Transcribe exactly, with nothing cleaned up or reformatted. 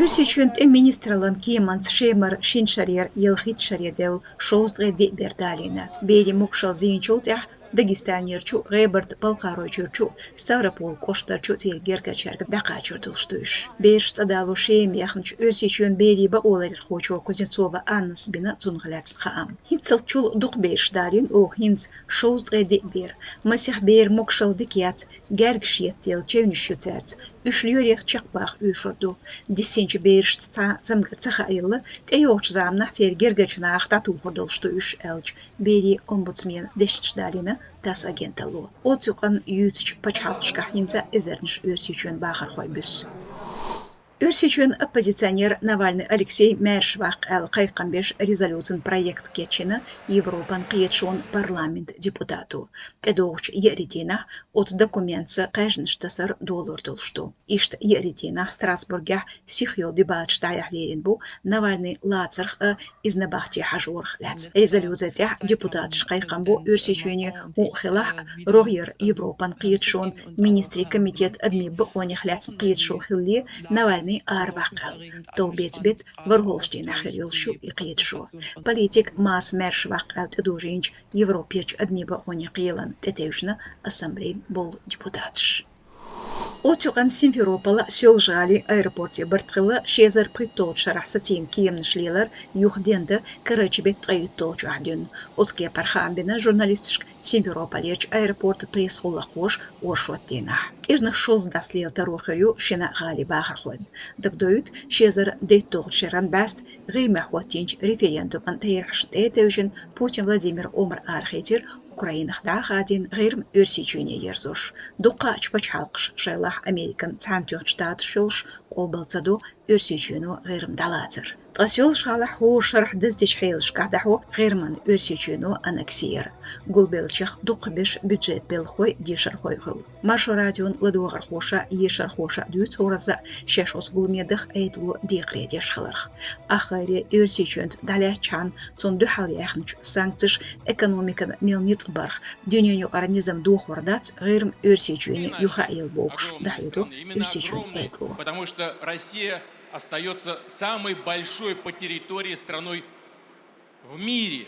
Оьрсийчоьнан тӀеман министраллан кеманца Шемара шин шарера ялхитта шаре девлла шовзткъе диъ бер далийна. Берийн могашалла зийначул тӀаьхьа Дагестанерчу, ГӀебарта-Балкхаройчуьрчу, Ставрополь кӀоштарчу церан гергарчаьрга дӀакхачар долуш ду уьш. Бераш цӀа дало Шема яьхначу Оьрсийчоьнан берийн бакъоларъярхочо Кузнецова Аннас бина цунах лаьцна хаам. ХӀинццалц чул дукха бераш далийна оха хӀинца, шовзткъе диъ бер. Масех берийн могашалла дика яц, гергарчаш еттаделла чевнаш ю цаьрца. Уьш лоьрех чекхбаха оьшур ду. Диссинчу берашца цхьа цамгар ца хаийла, тӀейогӀучу заманахь церан гергарчу нахах дӀатухур долуш ду уьш, аьлча, берийн омбудсмена дешнаш далийна ТАСС агенталло. Оцу юкъанна юьйцучу пачхьалкхашкахь хӀинца эзарнаш Оьрсийчоьнан бахархой буьссу. Оьрсийчоьнан оппозиционера Навальный Алексей маьрша ваккха аьлла кхайкхам беш резолюцин проект кечйина Европан кхеташонан парламентан депутато. ТӀедогӀучу еарин дийнахь оцу документаца кхаьжнаш тасар долор долуш ду. Иштта еарин дийнахь Страсбургехь сиха йолу дебаташ дӀаяхьа лерина бу Навальный лацарх а, иза набахте хьажорах лаьцна. Резолюци тӀехь депутаташа кхайкхам бо Оьрсийчоьне хӀун а хилахь а, рогӀера Европан кхеташонан министрийн комитет адамийн бакъонех лаьцна кхеташо хилале Навальный араваккха аьлла. Товбеца беттан ворхӀолгӀачу дийнахь хир йолуш ю и кхеташо. Политик маса маьрша ваккха аьлла тӀедожийначу Европерчу адамийн бакъонийн кхелана тӀетевжина ассамблейн болу депутаташ. Оцу юкъанна Симферополан Соьлжа-ГӀалин аэропорте барт хилла ши эзар пхийтталгӀачу шарахь сацийна кеманаш лелар юха дендан карарчу беттан ткъе итталгӀачохь дуьйна. Оцу кепара хаам бина журналисташка Симферополерчу аэропортан пресс-гӀуллакххоша оршот дийнахь. КӀирнах шозза дӀасалела таро хир ю шина гӀалин бахархойн. Дагадоуьйту, ши эзар дейтталгӀачу шеран бӀаьста ГӀирмехь хӀоттийначу референдуман терахьашна тӀе а тевжина, Путин Владимира омра арахецира Украинах дӀа а хадийна ГӀирма Оьрсийчоьне ерзош. Дуккха а пачхьалкхаш, шайлахь Американ Цхьаьнатоьхначу Штаташ йолуш, къобал ца до Оьрсийчоьно ГӀирма дӀалацар. Ткъа Соьлжа-ГӀалахь хӀора шарахь даздечу хьелашкахь дӀахьо ГӀирман Оьрсийчоьно аннекси яр. Гулбеллачех дукхахберш бюджетан белхахой, дешархой хуьлу. Маршо радион ладогӀархоша, ешархоша дуьйцу хӀоразза шаьш оцу гуламе даха Ӏедало декхаре деш хиларх. АхгӀайре Оьрсийчоьнца дӀалаьцначхьана цунна дуьхьал яьхначу санкцеша экономикана мел ницкъ барх, дуьненан юкъара низам дохор дац ГӀирма Оьрсийчоьне юха а елла бохуш, дӀахьедо Оьрсийчоьнан Ӏедало. Потому что Россия остаётся самой большой по территории страной в мире.